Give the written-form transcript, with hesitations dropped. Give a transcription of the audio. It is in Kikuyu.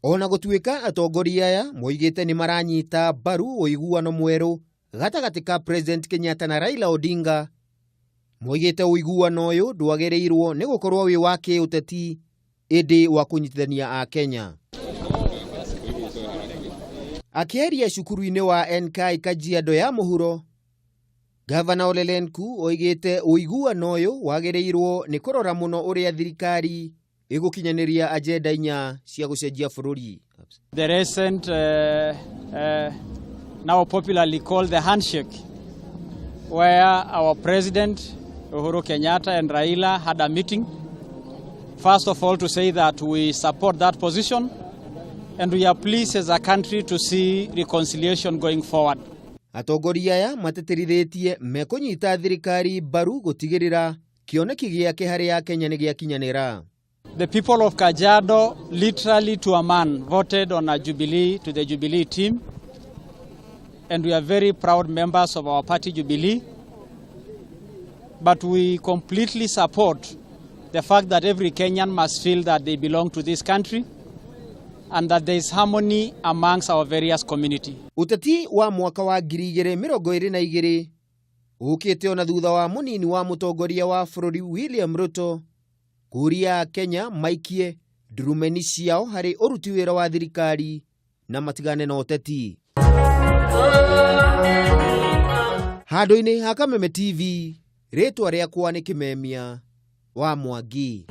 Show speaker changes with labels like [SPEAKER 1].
[SPEAKER 1] Ona gũtuĩka atongoria aya moigĩte nĩ maranyita mbaru ũiguano mwerũ gatagatĩ ka President Kenyatta na Raila Odinga, moigĩte ũiguano ũyũ ndwagĩrĩirwo nĩ gũkorwo wĩ wa kĩũteti ĩndĩ wa kũnyitithania a Kenya. Akĩaria cukuru-inĩ wa Enkai Kajiado ya mũhuro, Gavana Ole Lenku oigĩte ũiguano ũyũ wagĩrĩirwo nĩ kũrora mũno ũrĩa thirikari ĩgũkinyanĩria ajenda inya cia gũcenjia bũrũri.
[SPEAKER 2] The recent, now popularly called the handshake, where our president, Uhuru Kenyatta and Raila had a meeting. First of all, to say that we support that position and we are pleased as a country to see reconciliation going forward.
[SPEAKER 1] Atongoria aya matĩtĩrithĩtie mekũnyita thirikari mbaru gũtigĩrĩra kĩoneki gĩake harĩ Akenya nĩ gĩakinyanĩra.
[SPEAKER 2] The people of Kajiado, literally to a man, voted on a Jubilee to the Jubilee team, and we are very proud members of our party Jubilee. But we completely support the fact that every Kenyan must feel that they belong to this country and that there is harmony amongst our various community.
[SPEAKER 1] Ũteti wa mwaka wa 2022 ũkĩte ona thutha wa mũnini wa mũtongoria wa bũrũri William Ruto kũria Kenya maikie ndurumeni ciao harĩ ũruti wĩra wa thirikari na matigane na ũteti. Handũ-inĩ ha Kameme TV, rĩtwa rĩakwa nĩ Kĩmemia wa Mwangi.